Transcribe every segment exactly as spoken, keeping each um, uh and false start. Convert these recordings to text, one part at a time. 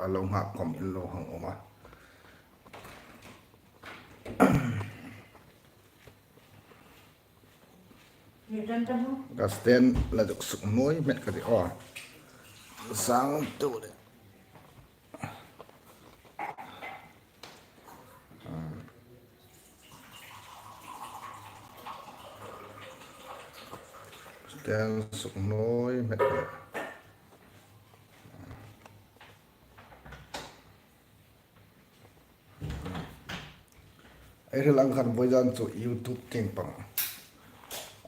a lo nghak khawm in lo hang um a. Ka stand la zuk suk nuoi met ka ti aw. Sang tu le. Stand suk nuoi met ka ti. Ei hril ang khan vawizan chu YouTube tieng pang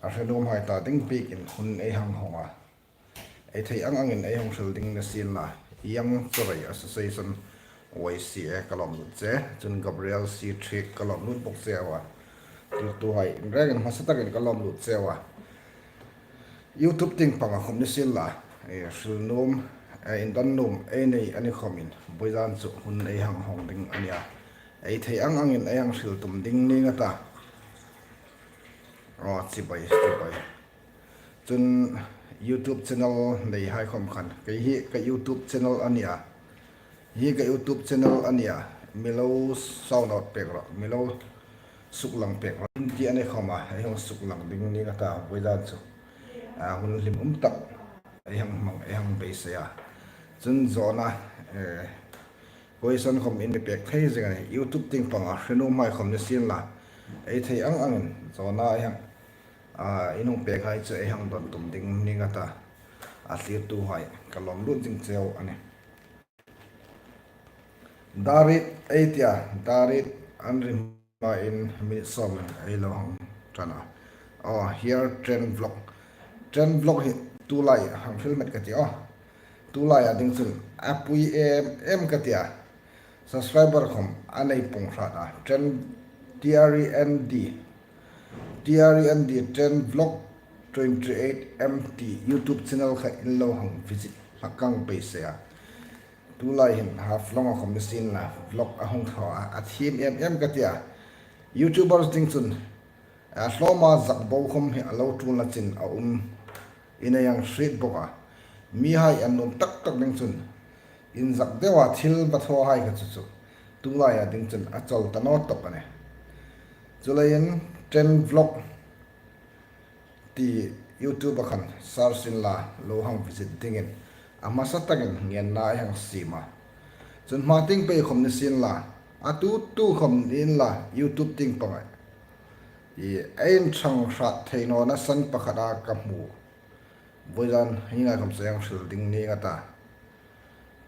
a hre nuom hai ta ding biekin hun ei hang hawng a. Ei thei ang angin ei hang hril ding ni sien la, Young Chorei Association, Y C A ka lawm lut che, chun Gabriel C Trick ka lawm lut bawk che a. Hril tuhai in rengin hmasa takin ka lawm lut che a. YouTube tieng panga khawm ni sien la, eh, hril nuom, eh, indon nuom ei nei a ni khawmin, vawizan chu hun ei hang hawng ding a nia. Ei thei ang angin ei hang hril tum ding ning a ta. Aw, chibai, chibai. Chun YouTube channel nei hai khawm khan, kei hi ka YouTube channel a nia. Hi ka YouTube channel a nia, mi lo shout out pek rawh, mi lo suklang pek rawh. Inti a ni khawma, ei hang suklang ding ning a ta, vawizan chu. A, hun hlim um tak, ei hang hmang, ei hang beisei a. Chun zawna, eh, question khawm in mi pek thei zing a nih. YouTube tieng panga hre nuom hai khawm ni sien la. Ei thei ang angin, zawna ei hang, a, in hung pek hai chu ei hang don tum ding ning a ta. A thlirtuhai, ka lawm lut zing cheu a nih. Darit ei tia, Darit an ri hmain minute sawm ei lo hang ṭan a. Aw, here Trend Vlog. Trend Vlog hi tulai hang hril met ka ti aw. Tulai a ding chun a pui em em ka ti a. Subscriber khawm a nei pung hrat a. Trend, T R E N D. T R E N D, Trend Vlog twenty eight M T YouTube channel kha in lo hang visit hlak ang beisei a. Tulai hin Haflong a khawm ni sien la vlog a hung thaw a, a thiem em em ka ti a. YouTubers ding chun, a hlawma zak bo khawm hi a lo ṭul na chin a um in ei hang hriet bawk a. Mihai an nuom tak tak ding chun, inzak deu a thil va thaw hai kha chu chu, tulai a ding chun a chawl ta naw tawp a nih. Chuleiin Trend Vlog ti YouTube a khan search in la lo hang visit dingin a hmasa takin ngenna ei hang siem a. Chun hma tieng pei khawm ni sien la, a tu tu khawm ni in la YouTube tieng panga ei inṭhang hrat thei nawna san pakhat a ka hmu. Vawizan hi ngai khawm chu ei hang hril ding ning a ta.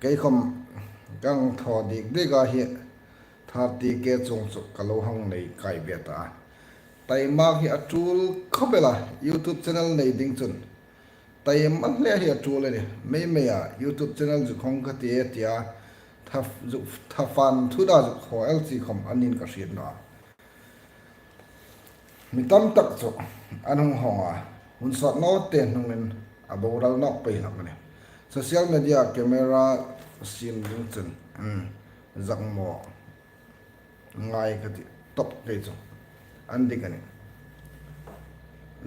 Kei khawm ka hang thaw dik dik a hi thirty K chuong chu ka lo hang nei kai ve ta a. Taimak hi a ṭul khawp el a, YouTube channel nei ding chun. Taimak hle hi a ṭul a nih. Mei mei a YouTube channel zuk hawng ka ti e tia, tha, zuk, thafan thuda zuk haw el chi khawm a nih ka hriet naw a. Mi tam tak chu an hung hawng a, hun sawt naw te hnungin a boral nawk pei hlak a nih. Social media camera siem ding chun, um, zak maw ngai ka ti tawp kei chu. An dik a nih.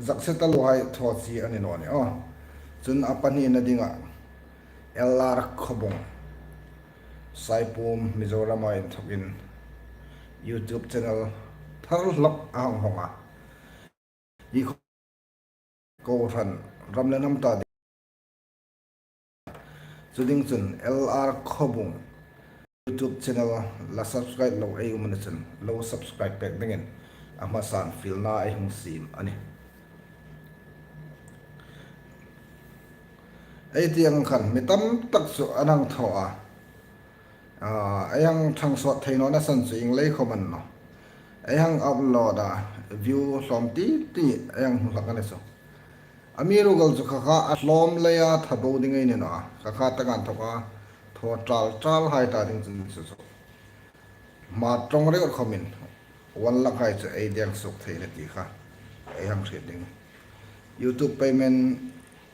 Zak se taluo hai thaw chi a ni naw ni aw. Chun a pahnina dinga L R Khawbung, Saipum, Mizoram a inthokin YouTube channel thar hlak a hang hawng a. Hi kohran ram le hnam ta ding. Chu ding chun L R Khawbung YouTube channel la subscribe lo ei um a ni chun lo subscribe pek dingin a hmasan fielna ei hung siem a nih. Ei ti ang khan mi tam tak chu an hang thaw a. A, ei hang ṭhang sawt thei nawna san chu ieng lei khawm a ni naw. Ei hang upload a, view hlawm ti ti ei hang hmu hlak a ni chu. Amiruokchu kha kha a hlawm leia thaw bo ding ei ni naw a. Kha kha taka inthawka thaw ṭal ṭal hai ta ding chun chu chu. Hma ṭawng reuh khawmin one lakh hai chu ei deng suok thei a ni ti kha ei hang hriet ding. YouTube payment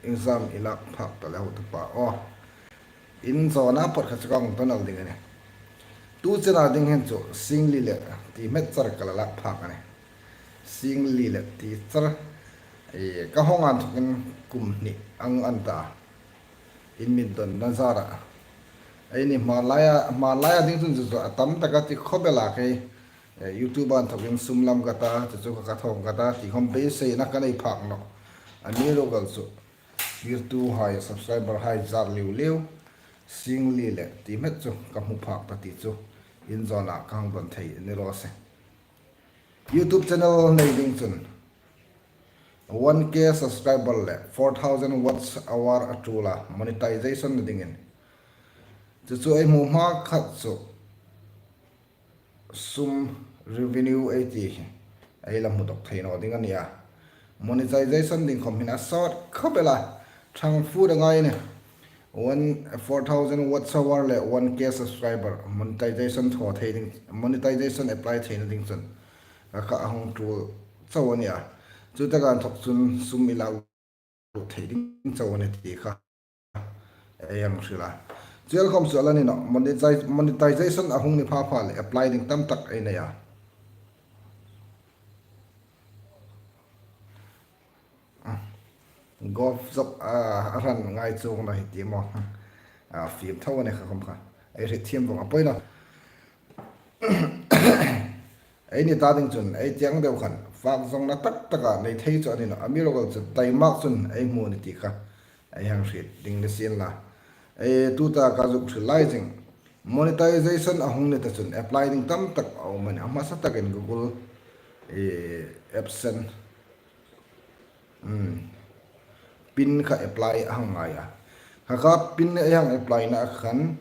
exam i lak phak ta le hotupa aw. In zawna pawt kha chu ka hung tonal ding a nih. Tu chena ding hin chu singli le ti hmet char ka la lak phak a nih. Singli le ti char, e, ka hawng a inthokin kum hni ang a ni ta. In mit donna zara, Eini hmanlaia, hmanlaia ding chun chu chu a tam taka ti khawp el a, kei, eh, YouTube-a inthokin sum lam ka ta, chu chu ka, ka thawng ka ta, ti khawm beiseina ka nei phak nawh. Amiruokchu, thlirtuhai, subscriber-hai zat liu liu, singli le ti met chu ka hmu phak ta ti chu inzawna ka hang dawn thei ni raw se. YouTube channel nei ding chun one K subscriber le four thousand watch hour a ṭula monetization na dingin. Chu chu ei hmu hma khat chu sum revenue ei ti hi ei la hmu dawk thei naw ding a nia. Monetization ding khawm hin a sawt khawp el a, ṭhang fut a ngai a nih. One, four thousand watch hour le one K subscriber monetization thaw thei ding, monetization apply theina ding chun a kha a hung ṭul chau a nia. Chu taka inthok chun sum i lak lut thei ding chau a nih ti kha ei hang hril a. Chu el khawm chu a la ni nawh, monetize-, monetization a hung ni pha pha le apply ding tam tak ei nei a. Golf zawk, a, a hran ngai chuong naw hi ti maw. A, fim tho a ni kha khawm kha. Ei hriet thiam vawng a poi nawh. Eini ta ding chun, ei tieng deu khan, fak zawngna tak taka nei thei chu a ni nawh. Amiruokchu, taimak chun ei hmu ni ti kha ei hang hriet ding ni sien la. Ei tuta ka zuk hril lai zing. Monetization a hung ni ta chun apply ding tam tak a um a nih. A hmasa takin Google, eh, AdSense, hmm, pin kha apply a hang ngai a. Kha kha pin ei hang apply na khan,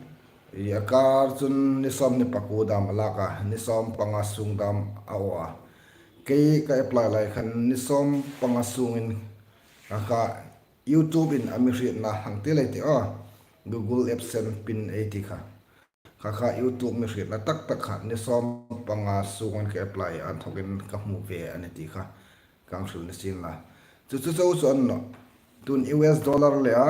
i a kar chun ni sawmhni pakuo dam a lak a, ni sawm panga sung dam a aw a. Kei ka apply lai khan ni sawm panga sungin kha kha YouTube-in a mi hrietna hang ti lei ti a, Google AdSense pin ei ti kha. Kha kha YouTube mi hrietna tak tak kha ni sawm panga sunga ka apply a, inthokin ka hmu ve a nih ti kha ka hang hril ni sien la. Chu chu chu chu a ni nawh. Tun U S dollar le a,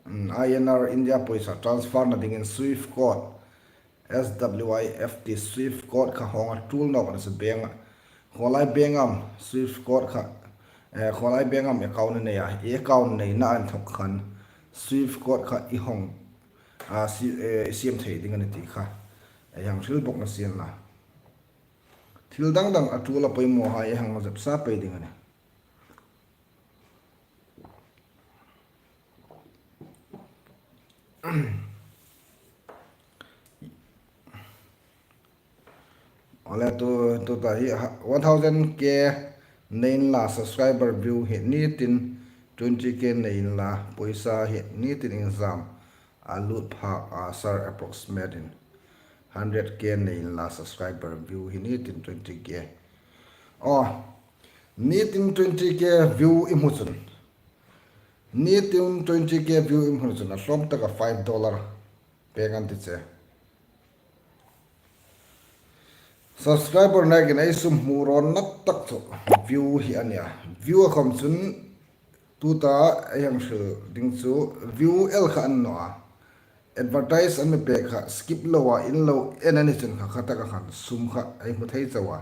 mm, I N R India poisa transfer na dingin Swift code, S W I F T Swift code kha hawng a ṭul nawk a ni chu bank-a. Khawlai bank-a am Swift code kha, eh, khawlai bank-a am account i nei a, i account neina inthok khan Swift code kha i hawng, a, si-, eh, i siem thei ding a nih ti kha ei hang hril bawk ni sien la. Thil dang dang a ṭul a poimawhai ei hang zep sa pei ding a nih. Ole tu, tuta hi ha, one thousand K nei inla, subscriber view hi nitin twenty K nei inla, poisa hi nitin iengzam a lut phak a, sir, approximate in hundred K nei inla, subscriber view hi nitin twenty K. Aw, nitin twenty K view i hmu chun, nitin twenty K view i hmu chun a hlawm taka five dollar pêk an ti che. Subscriber nekin ei sum hmu rawnna tak chu view hi a nia. View-a khawm chun tuta ei hang hril ding chu view el kha a ni naw a. Advertise an mi pêk kha skip loa in lo en a ni chun kha kha taka khan sum kha ei hmu thei chau a.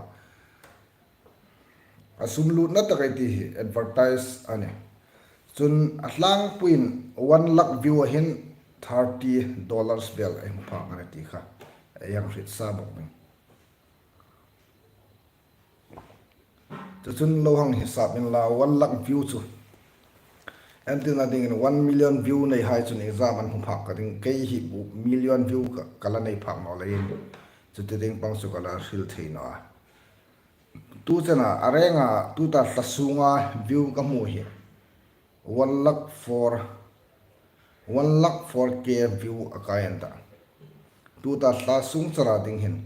A sum lutna tak ei ti hi advertise a nih. Chun a tlangpuiin one lakh view-a hin thirty dollars vel ei hmu phak a nih ti kha ei hang hriet sa bawk ding. Chu chun lo hang hisap inla, one lakh view chu entirna dingin one million view neihai chun iengzam an hmu phak ka ding, kei hi bu million view ka, ka la nei phak naw leiin chuti ding pang chu ka la hril thei naw a. Tu chena a renga tuta hla sunga view ka hmu hi one lakh four, one lakh four K view a kai an ta. Tuta hla sung chara ding hin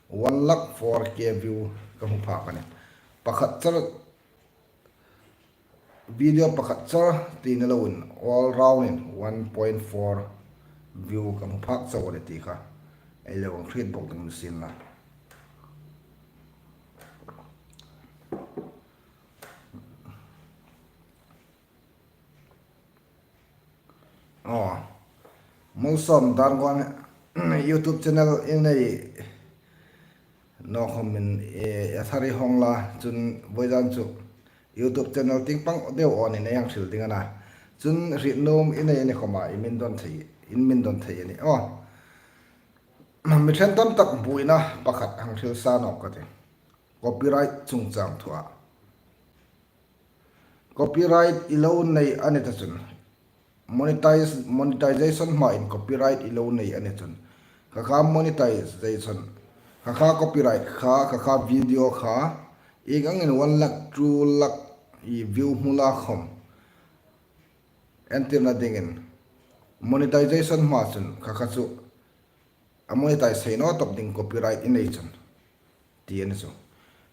one lakh four K view ka hmu phak a nih. Pakhat char, video pakhat char ti ni loin all round in one point four view ka hmu phak chau a nih ti kha ei lo hang hriet bawk ding ni sien la. Aw, Malsawm Darngawn YouTube channel i nei naw khawmin, eh, a thar i hawng la, chun vawizan chu YouTube channel tieng pang deu aw ni ei hang hril ding a na. Chun hriet nuom i nei a ni khawma i min dawn thei, in min dawn thei a nih. Aw, Mi ṭhen tam tak buoina pakhat hang hril sa nawk ka ti. Copyright chungchang thua. Copyright i lo nei a ni ta chun, monetize, monetization hmain copyright i lo nei a ni chun, kha kha monetization, kha kha copyright kha, kha kha video kha, ieng angin one lakh, two lakh i view hmu la khom, entirna dingin monetization hma chun kha kha chu a monetize thei naw tawp ding copyright i nei chun, ti a ni chu.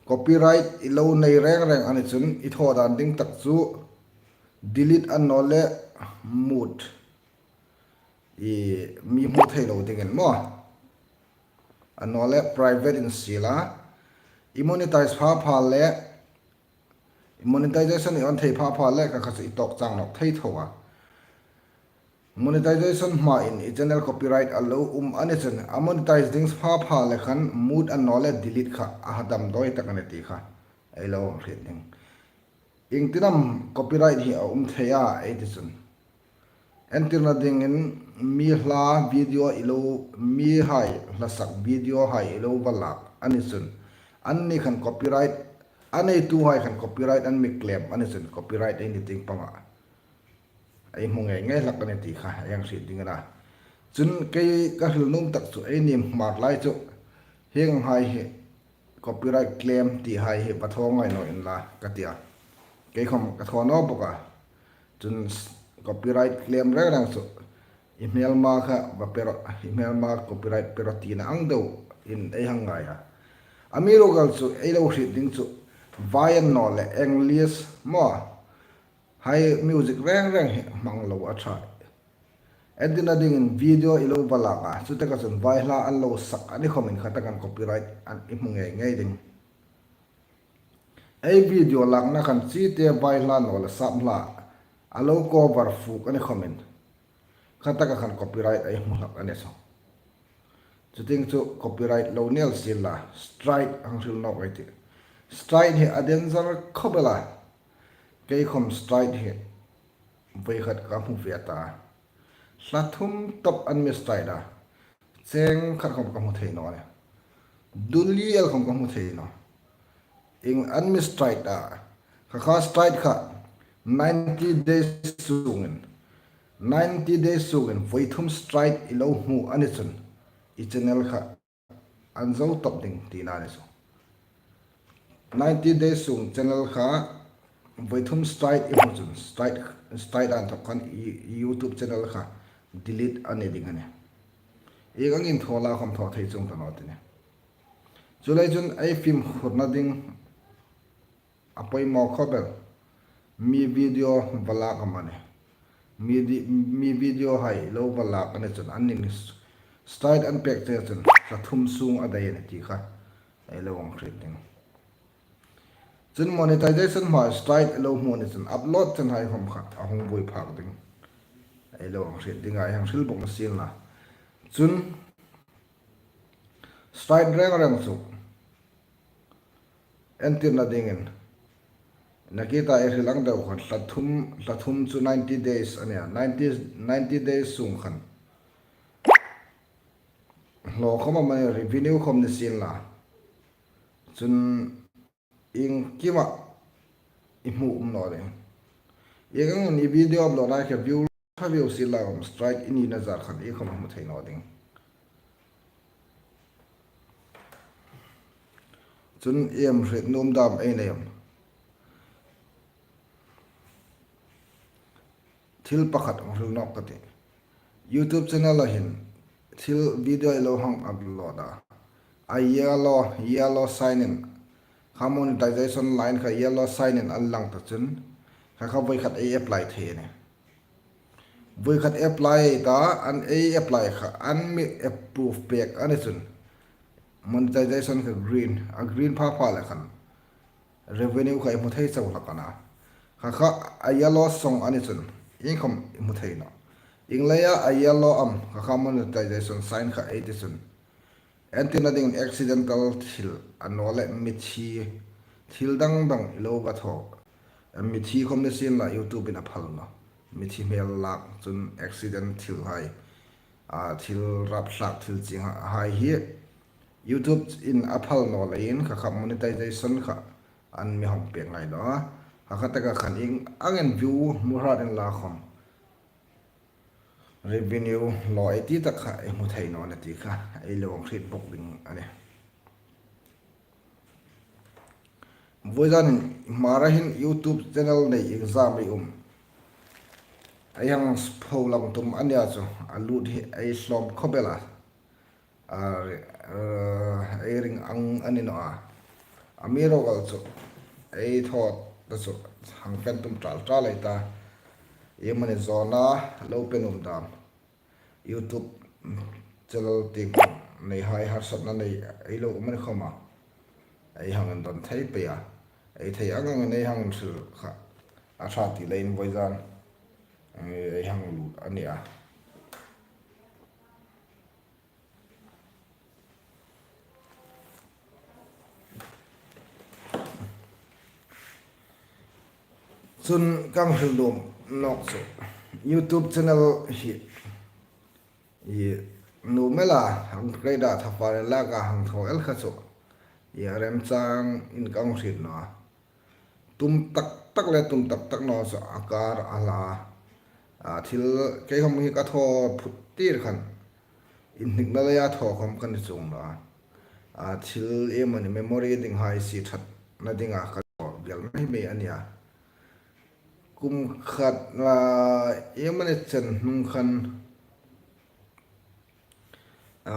Copyright i lo nei reng reng a ni chun i thaw dan ding tak chu delete a ni naw le mute i mi hmu thei lo dingin maw, a ni naw le private in siel a, i monetize pha pha le, monetization i on thei pha pha le kha kha chu i tawk chang nawk thei tho a. Monetization hmain i channel copyright a lo um a ni chun, a monetize ding pha pha le khan mute a ni naw le delete kha a ha damdawi tak a ni ti kha ei lo hriet ding. Iengtin am copyright hi a um thei a ei ti chun, entirna dingin mi hla video i lo, mihai hla sak video hai i lo va lak a ni chun, anni khan copyright, a neituhai khan copyright an mi claim a ni chun, copyright ei ni ding panga ei hmu ngei ngei hlak a ni ti kha ei hang hriet ding a na. Chun kei ka hril nuom tak chu eini Hmar lai chu hienghai hi copyright claim ti hai hi va thaw ngai naw inla ka ti a. Kei khom ka thaw naw bawk a. Chun s-, copyright claim reng reng chu i hmelma kha va pe rawh, i hmelma copyright pe rawh tina ang deuin ei hang ngai a. Amiruokchu ei lo hriet ding chu vai a ni naw le English maw, hai music reng reng hi hmang lo a ṭha. Entirna dingin video i lo va lak a, chutaka chun vai hla an lo sak a ni khomin kha takan copyright an i hmu ngei ngei ding. Ei video lakna khan chite vai hla naw le sap hla a lo cover fuk a ni khomin kha taka khan copyright ei hmu hlak a ni chu. Chutieng chu copyright lo ni el sienla, strike hang hril nawk ei tih. Strike hi a danger khawp el a. Kei khom strike hi voi khat ka hmu ve ta. Hla thum tawp an mi strike a. Cheng khat khom ka hmu thei naw a. Duli el khom ka hmu thei naw. Ieng an mi strike a. Kha kha strike kha ninety days sungin, ninety days sungin voi thum strike i lo hmu a ni chun, i channel kha an zo tawp ding tina a ni chu. Ninety days sung channel kha voi thum strike i hmu chun, strike, strike an thawk khan i, i YouTube channel kha delete a ni ding a nih. Ieng angin thaw la khom thaw thei chuong ta naw ti nih. Chuleiin chun ei fimkhurna ding a poimaw khawp el. Mi video va lak amanih, mi di-, mi video hai lo va lak a ni chun, an ning s-, strike an pek che chun hla thum sung a dai a nih ti kha ei lo hang hriet ding. Chun monetization hma strike lo hmu a ni chun upload chen hai khom kha a hung buoi phak ding ei lo hang hriet ding a, ei hang hril bawk a sienla. Chun strike reng reng chu entirna dingin, nakie ta ei hril ang deu khan hla thum, hla thum chu ninety days a nih a, ninety, ninety days sung khan hlaw khom amanih, revenue khom ni sienla. Chun iengkima i hmu um naw ding. Ieng angin i video upload lai kha view ṭha view sienla khom strike i nina zar khan i khom hmu thei naw ding. Chun iem hriet nuom dam ei nei am? Thil pakhat hang hril nawk ka tih. YouTube channel-a hin thil video i lo hang upload a, a yellow, yellow sign in, kha monetization line kha yellow sign in a lang ta chun, kha kha voi khat ei apply thei a nih. Voi khat apply ta, an ei apply kha, an mi approve pek a ni chun, monetization kha green, a green pha pha le khan revenue kha i hmu thei chau hlak a na. Kha kha a yellow song a ni chun ieng khom i hmu thei naw. Ieng leia a yellow am, kha kha monetization sign kha ei ti chun, entirna dingin accidental thil a naw le mithi, thil dang dang i lo va thaw. Mithi khom ni sienla YouTube-in a phal naw. Mithi hmel lak chun accident thil hai a thil rapthlak thil chieng hai hi YouTube in a phal naw leiin kha kha monetization kha an mi hawng pek ngai naw a. Kha kha taka khan ieng angin view hmu hrat inla khawm revenue lo ei ti tak kha ei hmu thei naw a ni ti kha ei lo hriet bawk ding a nih. Voizanin Hmara hin YouTube channel nei exam ei um. Ei hang pho lang tum a nia chu a lut hi ei hlawm khawp el a. A, a, ei ring ang a ni naw a. Amiruokchu ei thaw ta chu hang fen tum tal tal ei ta. Iemani zawna lo pe nuom dam. YouTube channel tieng nei hai harsatna nei ei lo um a ni khawma. Ei hang indon thei pei a. Ei thei ang angin ei hang inhril kha a ṭha ti leiin voizan ei hang lut a nih a. Chun ka hril nuom nawk chu YouTube channel hi i nuom el a hang create a thaw far el a ka hang thaw el kha chu i a remchang in ka hriet naw a. Tum tak tak le tum tak tak naw chu a kar a hla a. A thil kei khawm hi ka thaw phut tir khan inhnikna leia thaw khawm ka ni chuong naw a. A thil iemani memory ding hai sie ṭhatna dinga ka thaw bial mei mei a nih a. Kum khat, a, iemani chen hnung khan, a,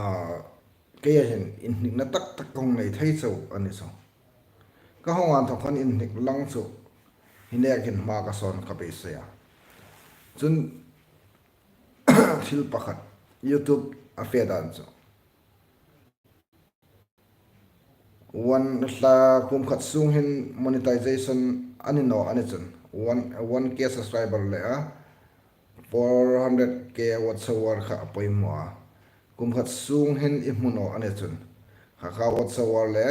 kei a hin inhnikna tak tak ka hung nei thei chau a ni chu. Ka hung an thaw khan inhnik lang chu hi nekin hma ka sawn ka beisei a. Chun thil pakhat YouTube a fe dan chu. One hla kum khat sung hin monetization a ni naw a ni chun. One, one K subscriber le a four hundred K watch hour kha a poimaw a. Kum khat sung hin i hmu naw a ni chun. Kha kha watch hour le,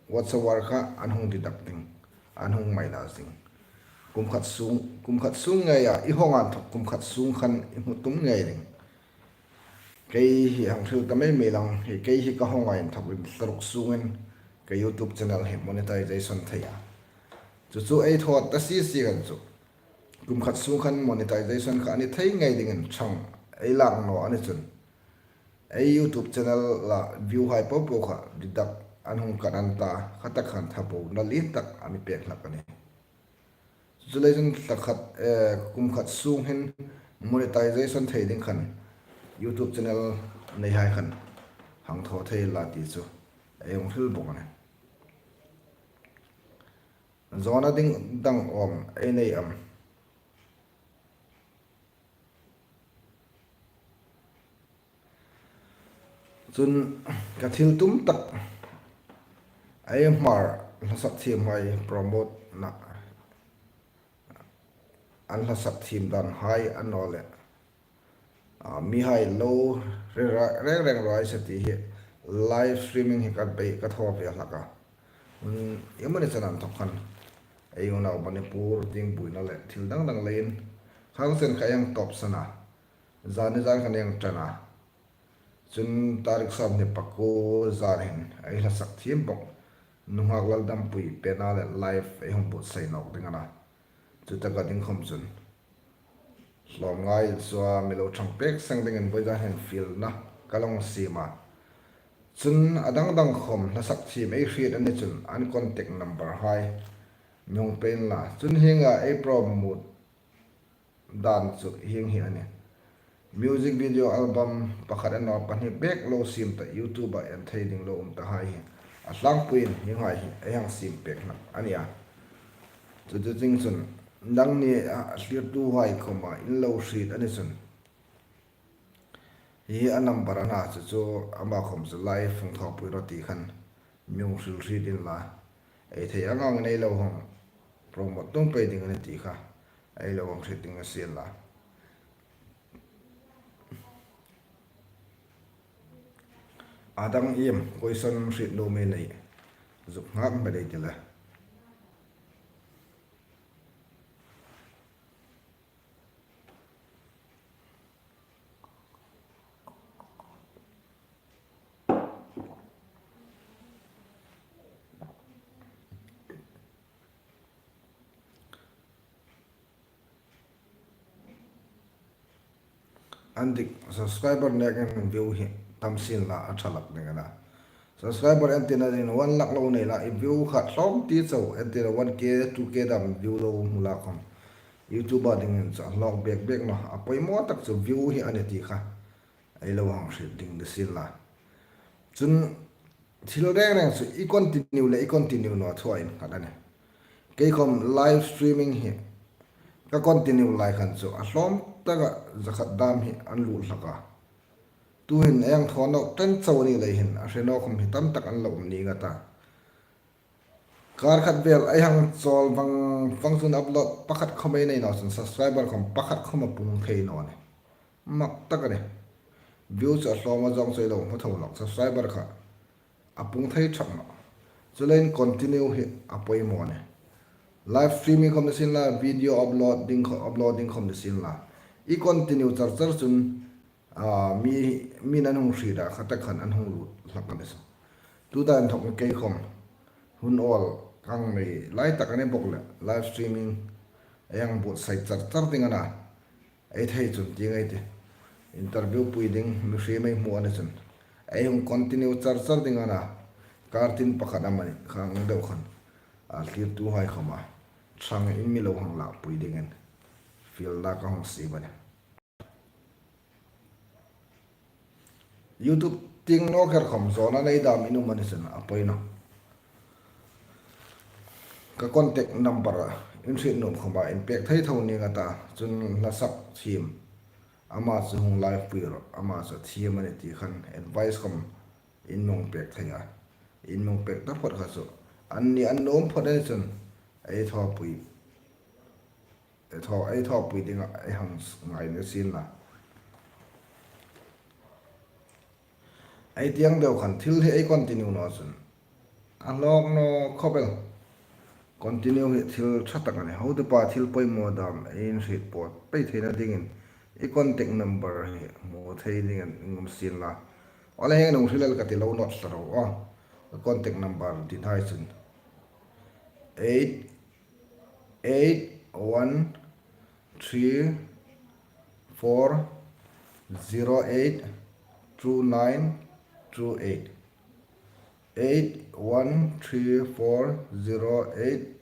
watch hour kha an hung deduct ding. An hung minus ding. Kum khat sung, kum khat sung ngeia, i hawng an thaw kum khat sung khan i hmu tum ngei ding. Kei hi hang hril ta mei mei lang, hi kei hi ka hawng a inthawkin thla ruk sungin ka YouTube channel hi monetization thei a. Chu chu ei thaw ta si si kan chu. Kum khat sung khan monetization kha a ni thei ngei dingin chang ei lak naw a ni chun. Ei YouTube channel la view hai po po kha deduct an hung kat an ta, kha tak khan tha po na li tak a mi pek hlak a nih. Chu lei chun thla khat, eh, kum khat sung hin monetization thei ding khan YouTube channel nei hai khan hang thaw thei la ti chu ei hung hril bawk a nih. Zawna ding dang awm ei nei am? Chun ka thil tum tak ei Hmar hla sak thiem hai promote na an hla sak thiem dan hai a naw le, a, mi hai lo reng reng ruoi sa ti hi live streaming hi ka bei ka thaw ve hlak a. Iemani chen an thaw khan ei unau Manipur ding buoina le thil dang dang leiin khang chen kha ei tawp san a. Zani zan khan ei ṭan a. Chun tarik sawmhni pakuo zan hin ei hla sak thiem bawk. Nunghak Laldampui pena le live ei hung buotsai nawk ding a na. Chu taka ding khawm chun hlawm ngai chu a mi lo ṭhang pek seng dingin voizan hin fielna ka lo siem a. Chun a dang dang khawm hla sak thiem ei hriet a ni chun an contact number hai mi hung pe inla. Chun hienga ei promote dan chu hieng hi a nih. Music video album pakhat a naw pahni bek lo siem ta YouTube-a en thei ding lo um ta hai hi a tlangpuiin hieng hai hi ei hang siem pek hlak a nih a. Chu chu ding chun nangni a thlirtu hai khawma in lo hriet a ni chun hi a number a na chu chu ama khawm chu live hung thawpui rawh ti khan mi hung hril hriet inla. Ei thei ang angin ei lo hang promote tum pei ding a nih ti kha ei lo hang hriet ding a sien la. A dang iem question hriet nuom ei nei zuk nghak hmet ei ti le. An dik, subscriber nekin view hi tam sien la a ṭha hlak ding a na. Subscriber entirna dingin one lakh lo nei la, i view khat hlawm ti chau, entirna one K, two K dam view lo hmu la khom YouTube-a dingin chu a hlawk bek bek naw, a poimaw tak chu view hi a nih ti kha ei lo hang hriet ding ni sien la. Chun thil reng reng chu i continue le i continue naw thuah in khat a nih. Kei khom live streaming hi ka continue lai khan chu a hlawm taka zakhat dam hi an lut hlak a. Tuhin ei hang thaw nawk ṭan chau ni lei hin a hre naw khom hi tam tak an lo um ni nga ta. Kar khat vel ei hang chawl vang vang chun upload pakhat khom ei nei naw chun subscriber khom pakhat khom a pung thei naw a nih. Mak tak a nih. View chu a hlawm a zawng chu ei lo hmu tho hlak, subscriber kha a pung thei ṭhak naw. Chuleiin continue hi a poimaw a nih. Live streaming khom ni sien la, video upload ding kho-, upload ding khom ni sien la, i continue char char chun, a, mi, mi'n an hung hriet a, kha tak khan an hung lut hlak a ni chu. Tuta inthawk kei khom hun awl ka hang nei lai tak a ni bawk leh live streaming ei hang buotsai char char ding a na. Ei thei chun ti ngai ti. Interview pui ding, mihriem ei hmu a ni chun ei hung continue char char ding a na. Kar tin pakhat amanih kha ang deu khan a thlirtuhai khom a ṭhangin mi lo hang lak pui dingin fielna ka hung siem a nih. YouTube tieng naw kher khom zawna nei dam in um a ni chun a poi naw. Ka contact number in hriet nuom khom a in pek thei tho ni nga ta, chun hla sak thiem, ama chu hung live pui rawh, ama chu thiem a nih ti khan advice khom in mi hung pek thei a. In mi hung pek ta phot kha chu an ni an nuom phot a ni chun ei thaw pui, ei thaw, ei thaw pui ding a ei hang ngai ni sien la. Ei tieng deu khan thil hi ei continue naw chun a hlawk naw khop el. Continue hi thil ṭha tak a nih. Hotupa thil poimaw dam ei in hriet pawt pei theina dingin i contact number hi hmu thei dingin in ngam sien la. Awle, hieng nung hril el ka ti, lo note tlat ro a. Contact number dinghai chun eight eight one three four zero eight two nine two eight. Eight one three four zero eight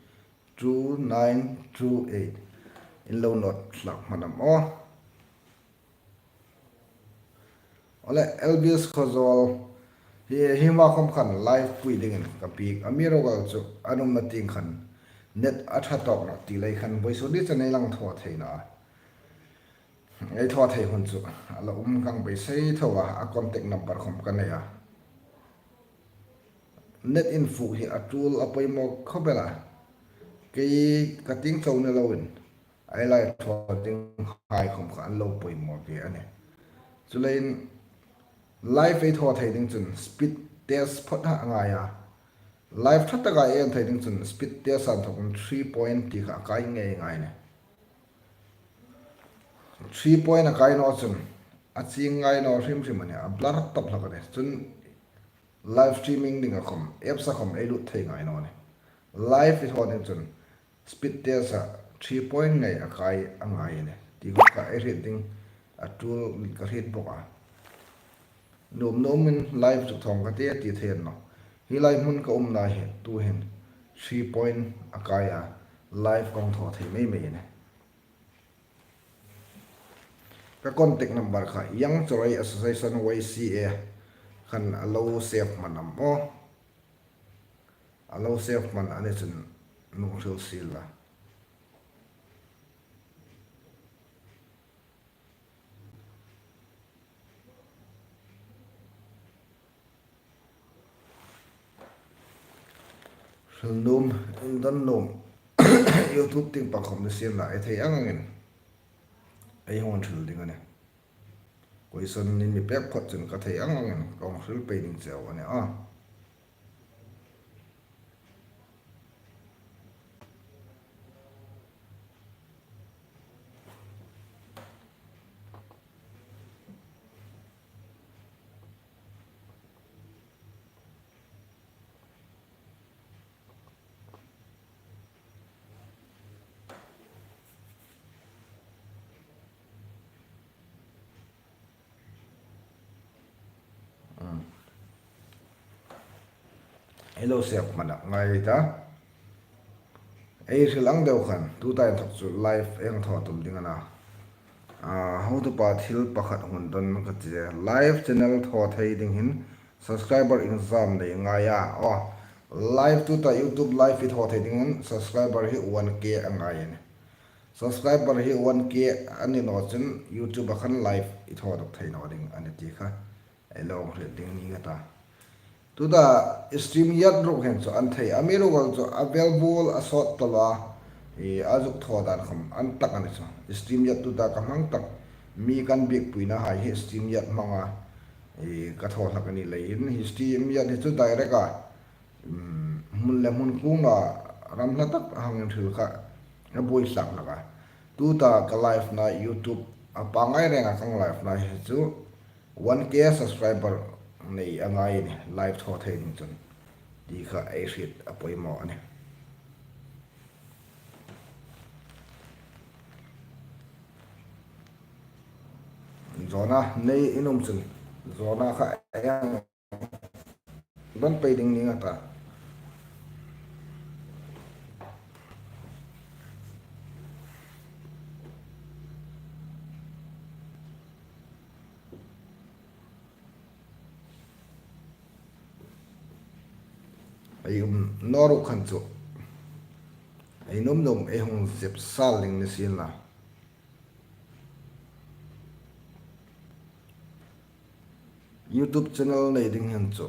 two nine two eight. In lo note hlak hman am aw. Awle, Elvis Khawzawl hi, hi ma khom khan live pui dingin ka pik. Amiruokchu an umna tieng khan net a ṭha tawk naw ti lei khan vawisun ni chen ei lang thaw thei naw a. Ei thaw thei hun chu a lo um ka beisei tho a, a contact number khom ka nei a. Net infuk hi a tul a poimaw khop el a. Kei ka tieng chau ni loin ei live thaw dinghai khom kha an lo poimaw ve a nih. Chuleiin live ei thaw thei ding chun speed test phot a ngai a. Live ṭha taka ei en thei ding chun speed test-a inthawkin three point ti kha a kai ngei ngai a nih. Three point a kai naw chun a chieng ngai naw hrim hrim a nih, a blur tawp hlak a nih. Chun live streaming dinga khom, apps-a khom ei lut thei ngai naw a nih. Live ei thaw ding chun speed test-a three point ngei a kai a ngai a nih. Ti kha ei hriet ding a tul ka hriet bawk a. Nuom nuomin live chu thaw ka ti, ti thei a ni naw. Hi lai hmun ka umna hi tuhin three point a kai a, live ka hung thaw thei mei mei a nih. Ka contact number kha Young Chawrei Association, Y C A, khan a lo save hman am aw. A lo save hman a ni chun mi hung hril sien la. Hril nuom, indon nuom, YouTube tieng pang khom ni sien la, ei thei ang angin ei hung hril ding a nih. Question in mi pek phot chun ka thei ang angin ka hung hril pei ding cheu a nih a. ei lo save hman a ngai ta. Ei hril ang deu khan, tuta inthok chu live ei hang thaw tum ding a na. A, hotupa thil pakhat hung dawn ka ti. Live channel thaw thei ding hin subscriber iengzam nei a ngai a? Aw, live tuta YouTube live i thaw thei ding hin subscriber hi one K a ngai a nih. Subscriber hi one K a ni naw chun YouTube-a khan live i thaw dawk thei naw ding a nih ti kha ei lo hriet ding ni ka ta. Tuta StreamYard ruok hin chu an thei. Amiruokchu a vel bul a sawt taluo a, i, a zuk thaw dan khom an tak a ni chu. StreamYard tuta ka hmang tak, mi kan biekpuina hai hi StreamYard hmanga, i, ka thaw hlak a ni leiin, hi StreamYard hi chu direct a, um, hmun le hmun kunga ram hla tak a hang inhril kha a buoi hlak hlak a. Tuta ka live-na YouTube-a pangngai renga ka live-na hi chu one K subscriber nei a ngai a nih, live thaw thei ding chun. Ti kha ei hriet a poimaw a nih. Zawna nei in um chun, zawna kha ei hang dawn pei ding ni ka ta. Ei um naw ruok khan chu ei nuom nuom ei hung zep sal ding ni sien la. YouTube channel nei ding hin chu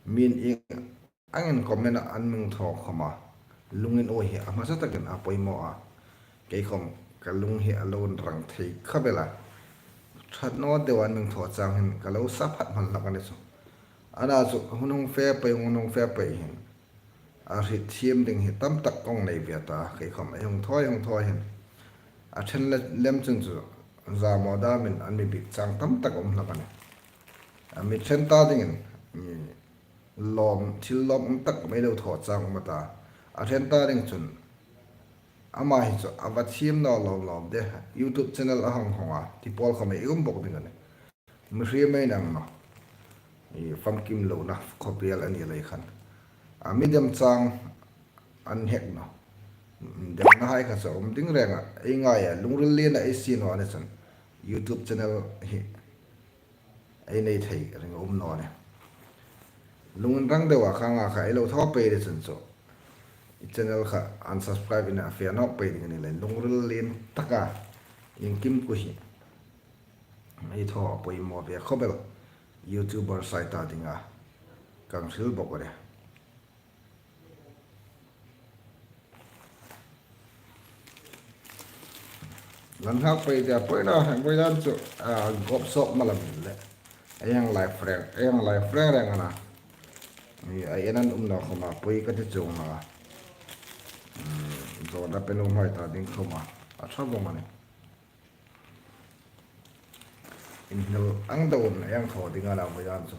min ieng angin comment-a an mi thaw khom a, lungin awi hi a hmasa takin a poimaw a. Kei khom ka lung hi a lo rang thei kha bela. Ṭhat naw deu an mi thaw chang hin ka lo sa phat hman hlak a ni chu. Ana chu hun hung fe pei, hun hung fe pei hin a hriet thiem ding hi tam tak kong nei ve ta, kei khom ei hung thaw, hung thaw hin a ṭhen le lem chun chu zamaw damin an mi biek chang tam tak um hlak a nih. A mi ṭhen ta dingin, i, lawm, thil lawm um tak mai lo thaw chang um a ta. A ṭhen ta ding chun ama hi chu a va thiem naw lawm lawm de, YouTube channel a hang hawng a ti pawl khom ei um bawk ding a nih. Mihriem ei ni naw, i, famkim lona khawvel a ni lei khan a mi dem chang an hek naw. Demna hai kha chu um ding renga ei ngai a, lungril liena ei sie naw a ni chun YouTube channel hi ei nei thei ring a um naw a nih. Lung inrang deu a kha nga kha ei lo thaw pei ding chun chu i channel kha unsubscribe-in a fe nawk pei ding a ni leiin lungril lien taka iengkim ku hi ei thaw a poimaw ve khawp el. YouTuber hai ta dinga kan hril bawk a nih. Lan hak pei dia, poi na, poi dan chu, a, gop sok malam le. Ei hang live reng, ei hang live reng reng a na. Ni, a, ei nan um naw khom a, poi ka ti chuong naw a. Hmm, zawna pe nuom hai ta ding khom a. A ṭha vawng a nih. Inhnial ang deu ei hang thaw ding a na, poi dan chu.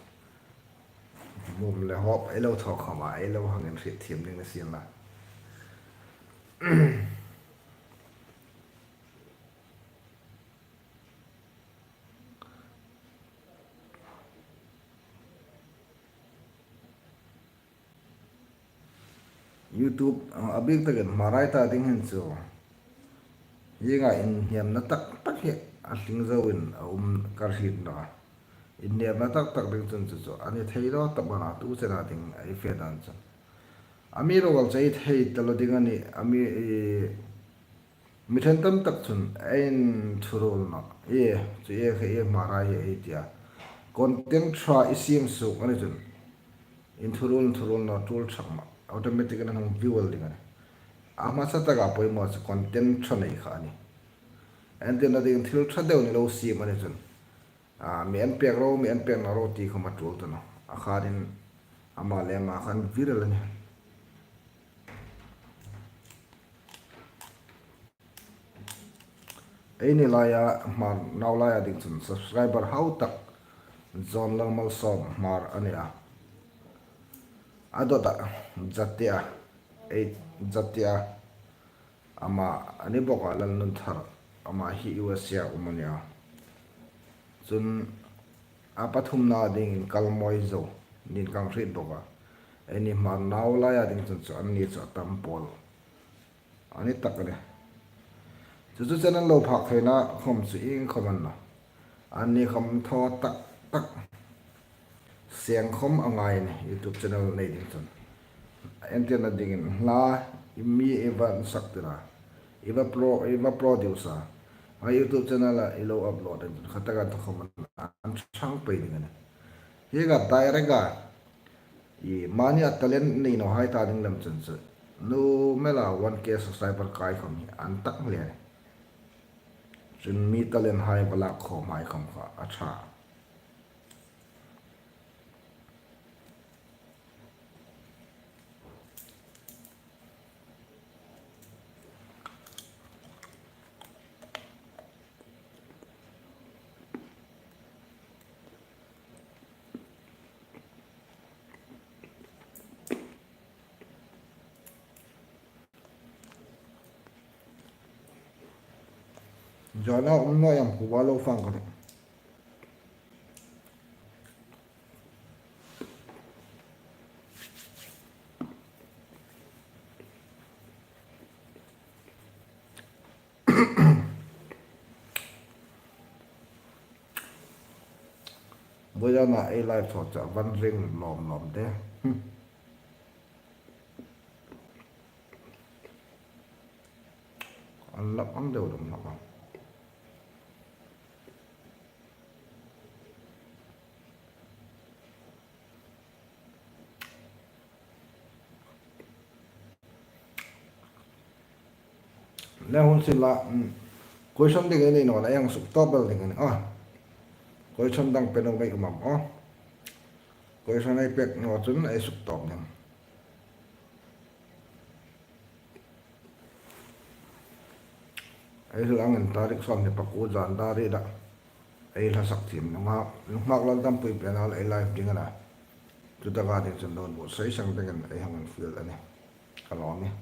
Nuom le hawp ei lo thaw khom a, ei lo hang inhriet thiem ding ni sien la. YouTube, a, a bik takin Hmar hai ta ding hin chu, hienga inhniamna tak tak hi a hling zoin a um ka hriet naw a. Inhniamna tak tak ding chun chu chu a ni thei naw tak a na, tu chena ding ei fe dan chun. Amiruokchu ei thei taluo ding a nih, a mi, i, mi ṭhen tam tak chun ei inthuruol naw, e, chu e kha e Hmar hai hi ei tia. Content ṭha i siem suok a ni chun inthuruol, inthuruol naw tul ṭhak ma, automatic-in a hung view el ding a nih. A hmasa taka poimaw chu content ṭha nei kha a nih. Entirna ding thil ṭha deu ni lo siem a ni chun, a, mi en pek ro, mi en pek naw ro ti khom a tul ta naw. A khanin ama le ama khan viral a nih. Eini laia Hmar nau laia ding chun subscriber hau tak John Lalmalsawm Hmar a ni a. A dawta Jatia, ei Jatia, ama a ni bawk a, Lalnunthar, ama hi U S A-a um a ni a. Chun a pathumna dingin Kalmawizo, nin kan hriet bawk a. Eini Hmar nau laia ding chun chu anni chu a tam pawl a ni tak a nih. Chu chu channel lo phak theina khom chu ieng khom a ni naw. Anni khom thaw tak tak. Seng khom a ngai a nih YouTube channel nei ding chun. Entirna dingin hla i mi i va sak tir a. I va pro, i va produce a. A YouTube channel a i lo upload ding chun. Kha taka thaw khom an chang pei ding a nih. Hi ka direct a. I mani a talent nei naw hai ta ding lam chun chu. Nu mela one K subscriber kai khom hi an tak le. Chun mi talent hai va lak khom hai khom kha a ṭha. Jana um na yang kuwa lo fang ka. Voiana ei live thaw chu a van ring lawm lawm de. Hmm. An lak ang deu dam lak ang. Le hun sila, mm, question ding ei nei naw la, ei hang suk tawp bel ding a nih. Ah. Question dang pe naw mei um am, ah. Question ei pek naw chun ei suk tawp ding. Ei hla angin tarik sawm hni pakuo zan dar ri la. Ei hla sak thiem nunghak, nunghak lal tam pui pen a la ei live ding a na. Chu taka ding chun lo buotsai sang dingin ei hang infiel a nih. Ka lawm a nih.